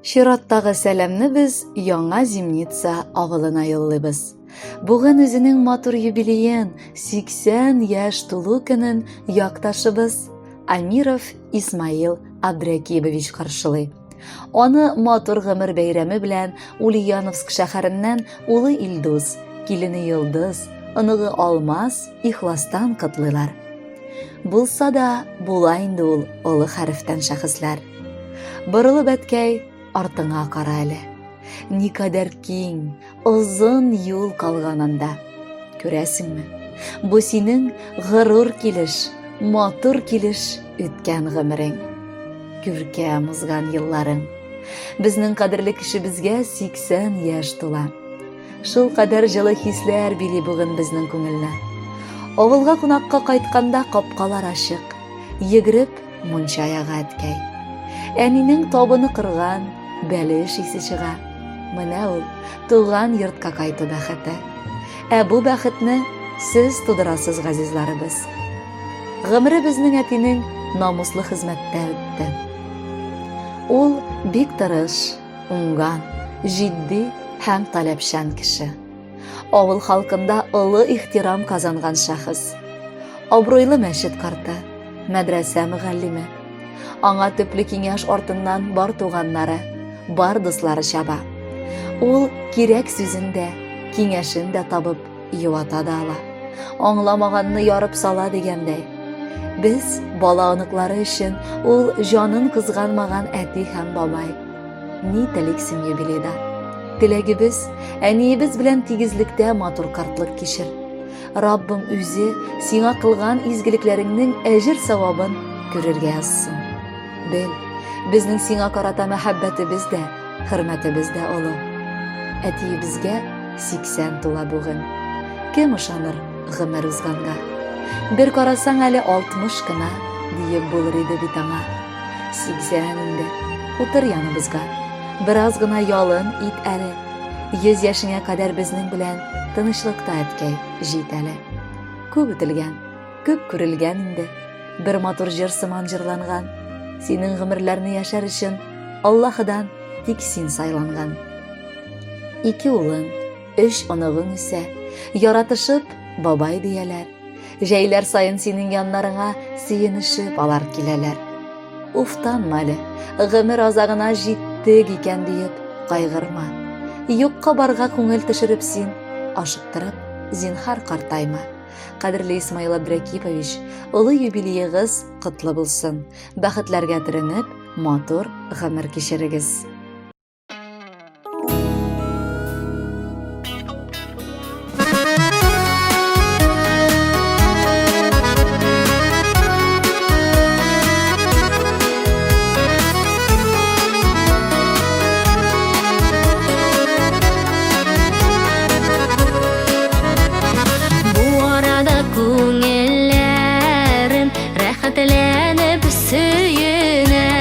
Чираттагы сәламне без Яңа Зимница авылына юллыйбыз. Бүген үзенең матур юбилеен, 80 яшь тулу көнен якташыбыз Амиров Исмаил Абдрякибович каршылый. Аны матур гомер бәйрәме белән Ульяновск шәһәреннән улы Илдус, килене Йолдыз, оныгы Алмаз ихластан котлыйлар. Булса да, була инде ул олы хәрефтән шәхесләр. Борылып әткәй, артыңа кара әле. Никадәр киң, озын юл калган анда. Күрәсеңме? Бу синең горур килеш, матур килеш үткән гомерең. Күркәм узган елларың. Безнең кадерле кешебезгә 80 яшь тула. Шул кадәр җылы хисләр били бүген безнең күңелне. Авылга кунакка кайтканда капкалар ачык. Йөгереп мунча яга әткәй. Әнинең табыны кырган, бәлеш исе чыга. Менә ул туган йортка кайту бәхете. Ә бу бәхетне сез тудырасыз, газизларыбыз. Гомере безнең әтинең намуслы хезмәттә үтте. Ул бик тырыш, уңган, җитди һәм таләпчән кеше. Авыл халкында олы ихтирам казанган шәхес. Абруйлы мәчет карты, мәдрәсә мөгаллиме. Аңа төпле киңәш артыннан бар туганнары, бар дуслары чаба. Ул кирәк сүзен дә, киңәшен дә табып, юата да ала. Аңламаганны ярып сала дигәндәй. Без, бала оныклары өчен, ул җанын кызганмаган әти һәм бабай. Ни теликсең юбилейда? Теләгебез, әниебез белән тигезлектә матур картлык кичер. Раббым үзе сиңа кылган изгелекләреңнең әҗер-савабын күрергә язсын. Бел, безнең сиңа карата мәхәббәтебез дә, хөрмәтебез дә олы. Әтиебезгә 80 тула бүген. Кем ышаныр гомер узганга? Бер карасаң әле 60 кына диеп булыр иде бит аңа. 80 инде. Утыр яныбызга. Бераз гына ялын ит әле. 100 яшеңә кадәр безнең белән тынычлыкта әткәй, җит әле. Күп үтелгән, күп күрелгән инде. Бер матур җыр сыман җырланган. Синең гомерләрне яшәр өчен Аллаһыдан тик син сайланган. Ике улың, өч оныгың үсә, яратышып бабай дияләр. Җәйләр саен синең яннарыңа сөенешеп алар киләләр. Уфтанма әле, гомер азагына җиттек икән диеп кайгырма. Юкка барга күңел төшереп син, ашыктырып, зинһар картайма. Кадерле Исмаил Абдракипович, олы юбилеегыз котлы булсын. Бәхетләргә төренеп, матур гомер кичерегез. Бу арада күңелләрем рәхәтләнеп сөенә.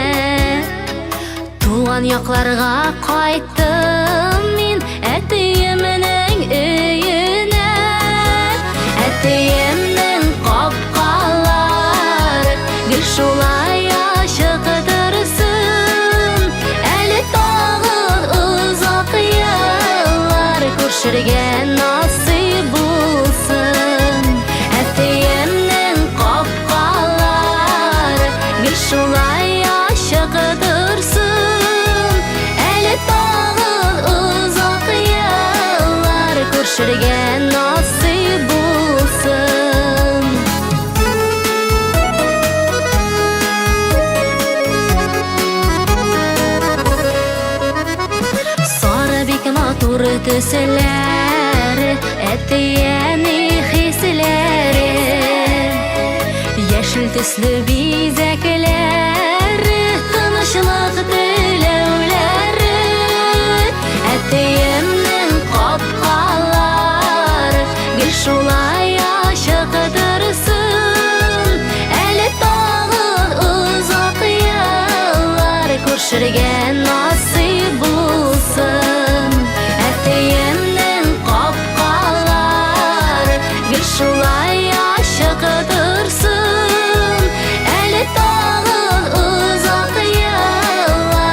Туган якларга кайттым мин әтиемнең өенә. Әтиемнең капкалары гел шулай ачык торсын. Әле тагын озак еллар күрешергә насыйп булсын. Әтиемнең капкалары гел шулай ачык торсын. Әле тагын озак еллар күрешергә насыйп булсын. Сары бик матур төсләре, әти-әни хисләре. Яшел төсле бизәкләре, тынычлык теләүләре. Әтиемнең капкалары гел шулай ачык торсын. Әле тагын озак еллар күрешергә насыйп булсын. Әтиемнең капкалары гел шулай ачык торсын. Әле тагын озак еллар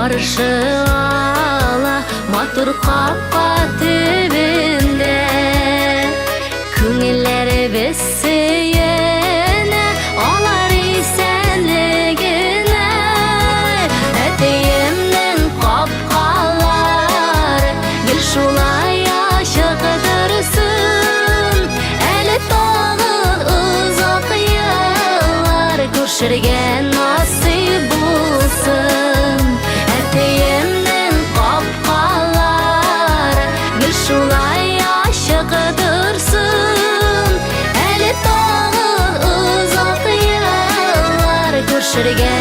Каршы ала матур капка төбендә. Күңелләребез сөенә, алар исәнлегенә. Әтиемнең капкалары гел шулай ачык торсын. Әле тагын озак еллар күрешергә насыйп булсын. Әтиемнең капкалары гел шулай ачык торсын. Әле тагын озак еллар күрешергә.